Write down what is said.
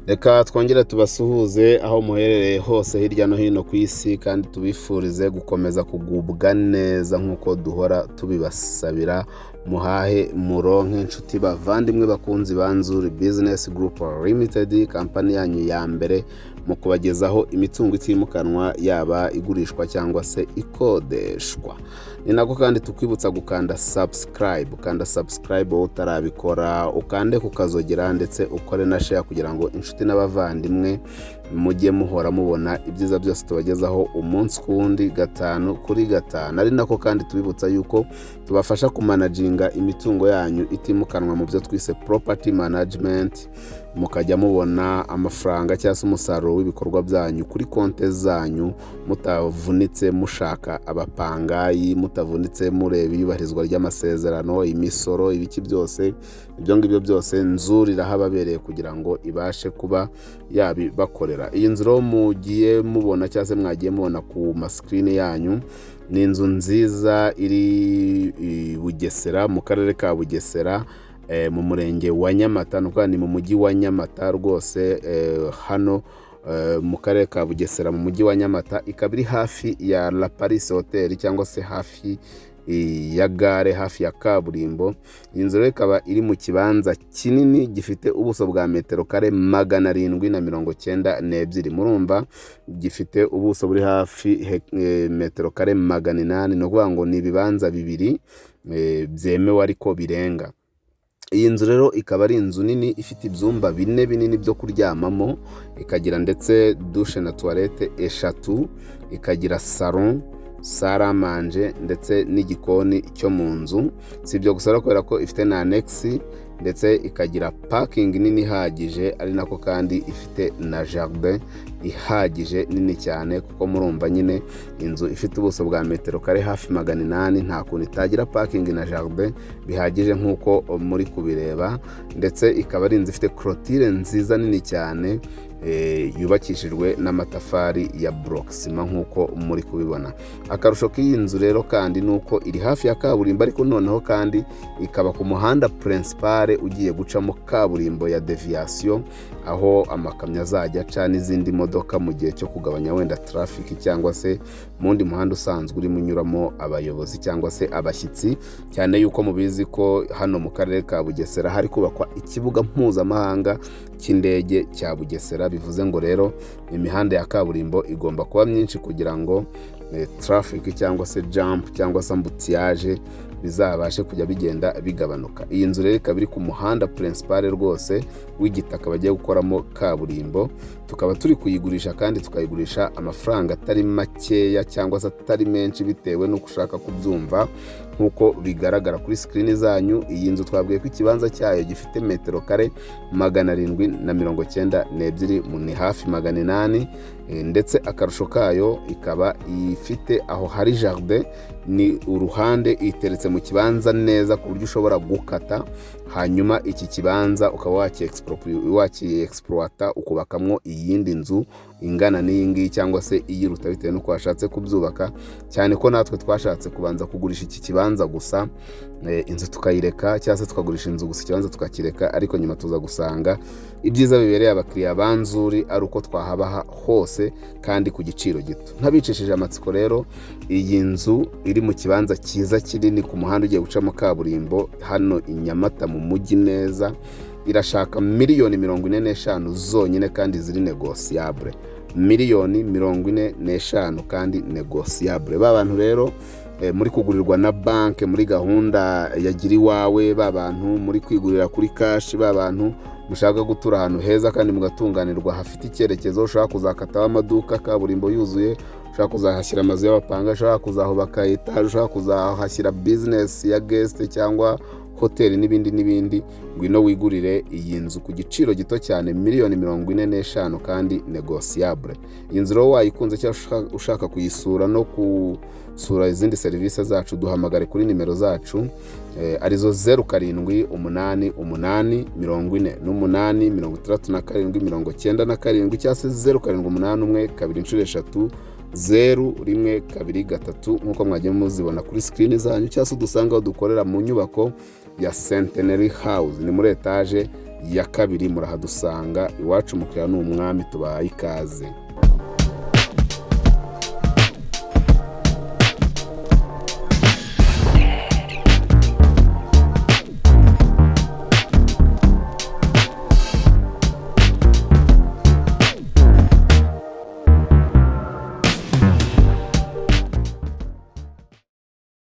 Reka twongere tubasuhuze aho muherereye hose hirya no hino ku isi, kandi tubifurize gukomeza kugubwa neza nk'uko duhora tubibasabira. Muhahe muronke, inshuti, bavandimwe, bakunzi ba Nzuri Business Group Limited, kampani yanyu ya mbere mu kubagezaho imitungo itimukanwa, yaba igurishwa cyangwa se ikodeshwa. Ni nako kandi tukwibutsa gukanda subscribe. Ukanda subscribe wowe utarabikora, ukande kukazogera, ndetse ukore na share kugira ngo inshuti n'abavandimwe mujye muhora mubona ibyiza byose tubagezaho umunsi ku wundi, gatanu kuri gatanu. Ari nako kandi tubibutsa yuko tubafasha kumanaginga imitungo yanyu itimukanwa mu byo twise property management, mukajya mubona amafaranga cyangwa se umusaruro w'ibikorwa byanyu kuri konti zanyu, mutavunitse mushaka abapangayi, mutavunitse mureba iyubahirizwa ry'amasezerano, imisoro, ibiki byose. Ibyo ngibyo byose Nzuri irahababereye kugira ngo ibashe kuba yabibakorera. Iyi nzu rero mugiye mubona cyangwa se mwagiye mubona ku masikirini yanyu ni inzu nziza iri i Bugesera, mu karere ka Bugesera, mu murenge wa Nyamata. Ni ukuvuga ni mu mujyi wa Nyamata rwose, hano mu karere ka Bugesera, mu mujyi wa Nyamata. Ikaba iri hafi ya La Paris Hotel cyangwa se hafi ya gare, hafi ya kaburimbo. Iyi nzu rero ikaba iri mu kibanza kinini gifite ubuso bwa metero kare 792. Murumva gifite ubuso buri hafi metero kare 800. Ni ukuvuga ngo ni ibibanza bibiri byemewe ariko birenga. Iyi nzu rero ikaba ari inzu nini ifite ibyumba bine binini byo kuryamamo, ikagira ndetse douche na toilette eshatu, ikagira salon, salle à manger ndetse n'igikoni cyo mu nzu. Si ibyo gusa rero, kubera ko ifite na annexe, ndetse ikagira parking nini ihagije, ari nako kandi ifite na jardin ihagije nini cyane, kuko murumva nyine inzu ifite ubuso bwa metero kare hafi 800 nta kuntu itagira parking na jardin bihagije nk'uko muri kubireba. Ndetse ikaba ari inzu ifite clôture nziza nini cyane, yubakishijwe n'amatafari ya bloc ciment nk'uko muri kubibona. Akarusho k'iyi nzu rero kandi ni uko iri hafi ya kaburimbo, ariko noneho kandi ikaba ku muhanda principal ugiye gucamo kaburimbo ya déviation, aho amakamyo azajya aca n'izindi modoka mu gihe cyo kugabanya wenda traffic, cyangwa se mu wundi muhanda usanzwe urimo unyuramo abayobozi cyangwa se abashyitsi, cyane yuko mubizi ko hano mu karere ka Bugesera hari kubakwa ikibuga mpuzamahanga cy'indege cya Bugesera. Bivuze ngo rero imihanda ya kaburimbo igomba kuba myinshi kugira ngo traffic cyangwa se jam cyangwa se embouteillage bizabashe kujya bigenda bigabanuka. Iyi nzu rero ikaba iri ku muhanda principal rwose w'igitaka bagiye gukoramo kaburimbo. Tukaba turi kuyigurisha, kandi tukayigurisha amafaranga atari makeya cyangwa se atari menshi, bitewe n'uko ushaka kubyumva. Nk'uko bigaragara kuri sikirini zanyu, iyi nzu twabwiye ko ikibanza cyayo gifite metero kare 792, ni hafi 800. Ndetse akarusho kayo ikaba ifite aho hari jardin, ni uruhande iteretse mu kibanza neza ku buryo ushobora gukata, hanyuma iki kibanza ukaba wakiexploita, ukubakamwo iyindi nzu ingana n'iyi ngiyi cyangwa se iyiruta, bitewe n'uko washatse kubyubaka. Cyane ko natwe twashatse kubanza kugurisha iki kibanza gusa, inzu tukayireka, cyangwa se tukagurisha inzu gusa, ikibanza tukakireka, ariko nyuma tuza gusanga ibyiza bibereye abakiriya ba Nzuri ari uko twahabaha hose kandi ku giciro gito. Ntabicishije amatsiko rero, iyi nzu iri mu kibanza cyiza kinini ku muhanda ugiye gucamo kaburimbo hano i Nyamata mu mujyi neza, irashaka miliyoni 45 zonyine kandi ziri négociable. Miliyoni 45 kandi négociable. Ba bantu rero muri kugurirwa na banki muri gahunda ya Gira Iwawe, ba bantu muri kwigurira kuri cash, ba bantu mushaka gutura ahantu heza kandi mugatunganirwa, hafite icyerekezo, ushobora kuzakataho amaduka kaburimbo yuzuye, ushobora kuzahashyira amazu y'abapanga, ushobora kuzahubaka etaje, ushobora kuzahashyira business ya guest cyangwa hoteli n'ibindi n'ibindi, ngwino wigurire iyi nzu ku giciro gito cyane, miliyoni 45 kandi négociable. Iyi nzu rero wayikunze cyangwa ushaka kuyisura no gusura izindi serivisi zacu, duhamagare kuri nimero zacu, arizo 0788 48 67 97, cyangwa se 0781 3 3 0 1 2 3, nk'uko mwagiye muzibona kuri sikirini zanyu, cyangwa se udusanga aho dukorera mu nyubako ya Centenary House, ni muri etaje. ya kabiri, murahadusanga. Iwacu umukiriya ni umwami, tubahaye ikaze.